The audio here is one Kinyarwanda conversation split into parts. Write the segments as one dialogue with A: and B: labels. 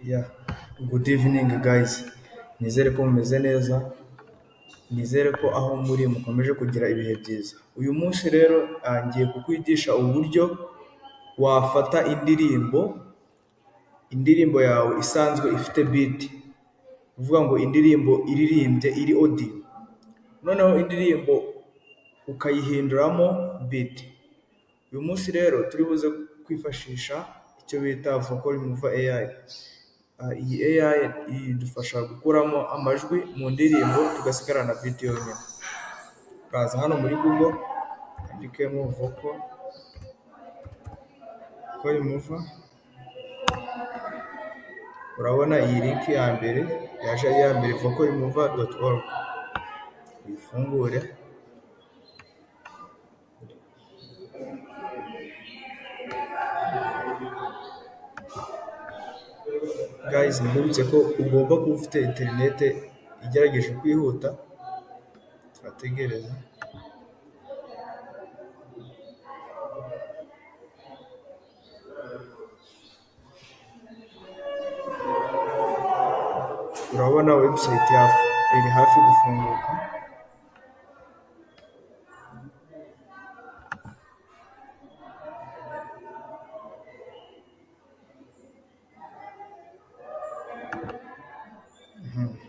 A: Yeah, good evening guys. Nizere ko mumeze neza, nizere ko aho muri mukomeje kugira ibihe byiza. Uyu munsi rero ngiye kukwigisha uburyo wafata indirimbo, indirimbo yawe isanzwe ifite beat, uvuga ngo indirimbo iririmbye iri audio, noneho indirimbo ukayihinduramo beat. Uyu munsi rero turi buze kwifashisha icyo bita Vocal Remover AI. Iyi AI idufasha gukuramo amajwi mu ndirimbo tugasigarana beat yonyine. Uraza hano muri Google wandikemo Vocal Remover, urabona iyi link ya mbere yaje ari iya mbere vocalremover.org, uyifungure. Guys, mbibutse ko ugomba kuba ufite interinete igerageje kwihuta, turategereza. Urabona website yawe iri hafi gufunguka.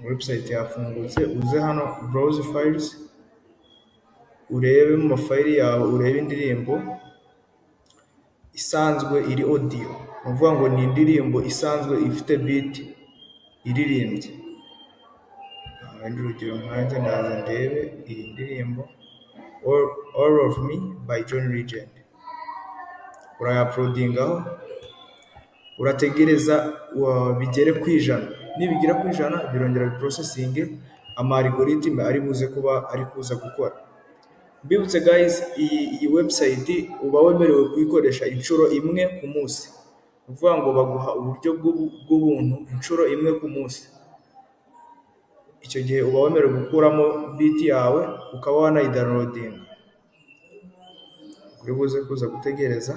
A: Website yafungutse, uze hano browse files, urebe mu mafayili yawe, urebe indirimbo isanzwe iri audio, ni ukuvuga ngo ni indirimbo isanzwe ifite beat iririmbye. Wenda urugero nkanjye ndaza ndebe iyi ndirimbo All of Me by John Legend, urayapulodingaho, urategereza bigere ku 100. Nibigera ku 100 birongera biprosesinge, ama algorithm ari buze kuba ari kuza gukora. Mbibutse guys, iyi website uba wemerewe kuyikoresha inshuro imwe ku munsi, ni ukuvuga ngo baguha uburyo bw'ubuntu inshuro imwe ku munsi. Icyo gihe uba wemerewe gukuramo beat yawe ukaba wanayidownloadinga. Uri buze kuza gutegereza,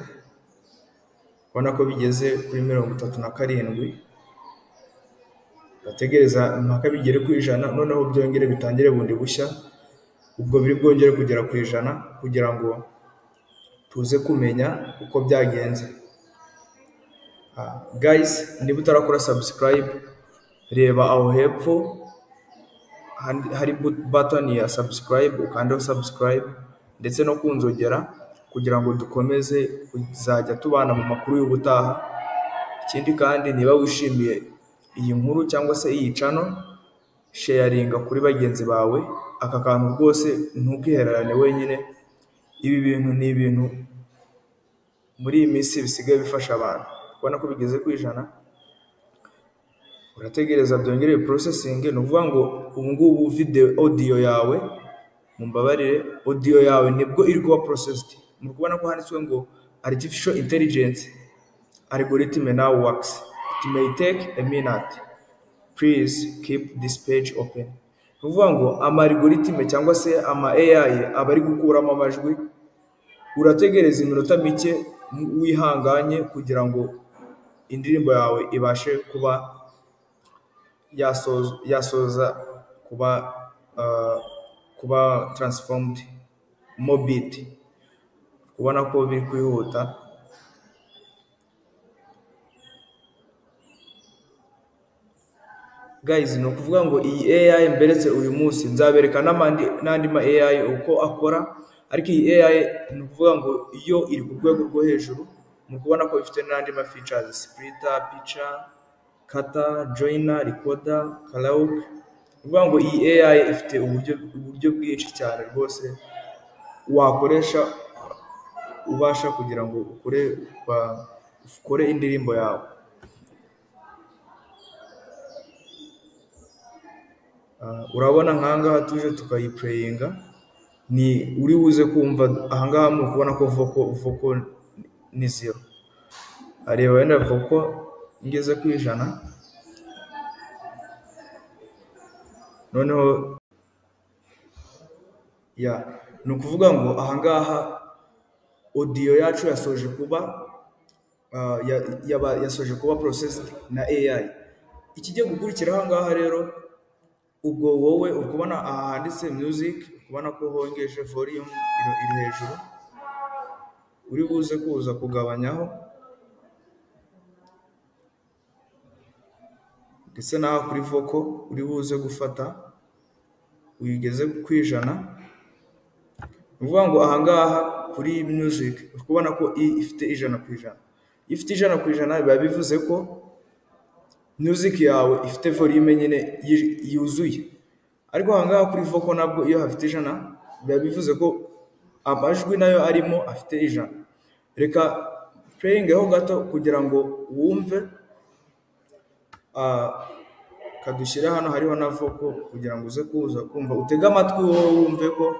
A: ubona ko bigeze kuri 37, bategereza mpaka bigere ku 100, noneho byongere bitangire bundi bushya, ubwo biri bwongere kugera ku 100 kugira ngo tuze kumenya uko byagenze. Guys, niba utarakora subscribe, reba aho hepfo hari button ya subscribe, ukandeho subscribe ndetse no kunzogera kugira ngo dukomeze kuzajya tubana mu makuru y'ubutaha. Ikindi kandi niba wishimiye iyi nkuru cyangwa se iyi channel, sharinga kuri bagenzi bawe. Aka kantu rwose ntukihererane wenyine, ibi bintu ni ibintu muri iyi minsi bisigaye bifasha abantu. Ubona ko bigeze ku 100, urategereza byongere processing. Ni ukuvuga ngo ubu ngubu video audio yawe, mumbabarire, audio yawe nibwo iri kuba processed. Muri kubona ko handitswe ngo artificial intelligence algorithm now works, it may take a minute, please keep this page open. Ni ukuvuga ngo ama algorithm cyangwa se ama AI aba ari gukuramo amajwi, urategereza iminota mike wihanganye kugira ngo indirimbo yawe ibashe kuba yasoza kuba transformed mo beat. Ubona ko biri kwihuta. Guys, ni ukuvuga ngo iyi AI mberetse uyu munsi, nzabereka n'andi ma AI uko akora, ariko iyi AI ni ukuvuga ngo iyo iri ku rwego rwo hejuru. Muri kubona ko ifite n'andi ma features, splitter, picture, cutter, joiner, recorder, karaoke. Ni ukuvuga ngo iyi AI ifite uburyo bwinshi cyane rwose wakoresha ubasha kugira ngo ukore indirimbo yawe. Urabona nkangaha tuje tukayiplayinga, ni uri buze kumva ahangaha muri kubona ko vocal ni 0. Areba wenda vocal ngeze ku 100, noneho ya ni ukuvuga ngo ahangaha audio yacu yasoje kuba yasoje kuba processed na AI. Ikigiye gukurikira aha ngaha rero, ubwo wowe uri kubona aha handitse music, uri kubona ko hongeje volume iri hejuru, uri buze kuza kugabanyaho, ndetse naho kuri vocal uri buze gufata uyigeze ku 100. Ni ukuvuga ngo aha ngaha kuri music uri kubona ko ifite 100%. Iyo ifite 100% biba bivuze ko music yawe ifite volume nyine yuzuye. Ariko aha ngaha kuri vocal nabwo iyo hafite 100 biba bivuze ko amajwi nayo arimo afite 100. Reka playingeho gato kugira ngo wumve, kadushyire hano hariho na vocal kugira ngo uze kuza kumva, utege amatwi wowe wumve ko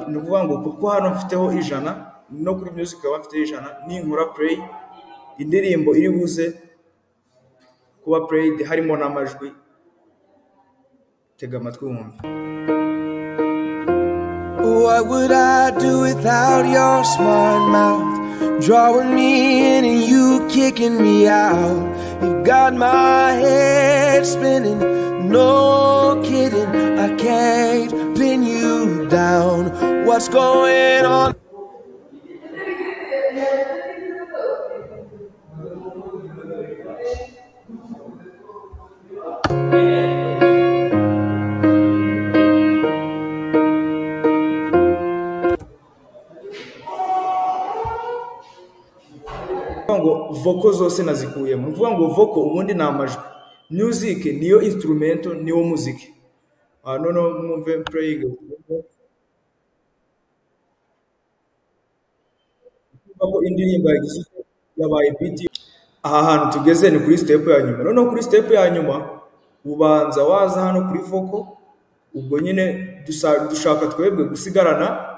A: ni ukuvuga ngo kuko hano mfiteho 100 no kuri music haba mfiteho 100, ninkora play indirimbo iri buze kuba played harimo n'amajwi. Tega amatwi wumve.
B: What would I do without your smart mouth? Drawing me in and you kicking me out. You got my head spinning, no kidding, I can't pin you down. What's going on?
A: Ngo vocal zose nazikuyemo. Ni ukuvuga ngo vocal ubundi ni amajwi, music niyo instrumental, niwo muziki. Noneho mwumve playing ko indirimbo yagize yabaye beat. Aha hantu tugeze ni kuri step ya nyuma. Noneho kuri step ya nyuma ubanza waza hano kuri vocal, ubwo nyine dushaka twebwe gusigarana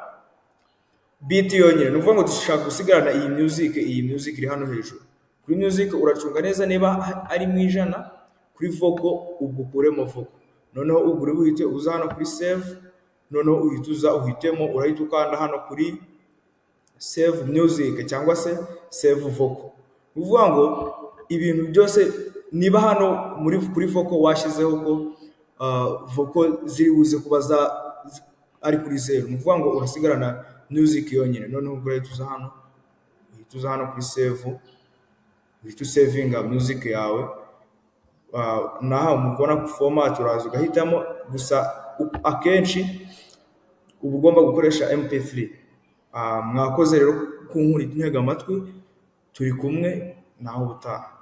A: beat yonyine. Ni ukuvuga ngo dushaka gusigarana iyi music, iyi music iri hano hejuru. Kuri music uracunga neza niba ari mu 100, kuri vocal ubwo ukuremo vocal. Noneho ubwo uri buhite uza hano kuri save, noneho uhita uza uhitemo, urahita ukanda hano kuri save music cyangwa se save vocal. Ni ukuvuga ngo ibintu byose niba hano muri kuri vocal washyizeho ko vocal ziri buze kuba ari kuri 0, ni ukuvuga ngo urasigarana music yonyine. Noneho ubwo urahita uza hano, uhita uza hano kuri save, uhita usavinga music yawe. Naho mu kubona format uraza ugahitamo, gusa akenshi uba ugomba gukoresha MP3. Mwakoze rero kuntega amatwi, turi kumwe naho ubutaha.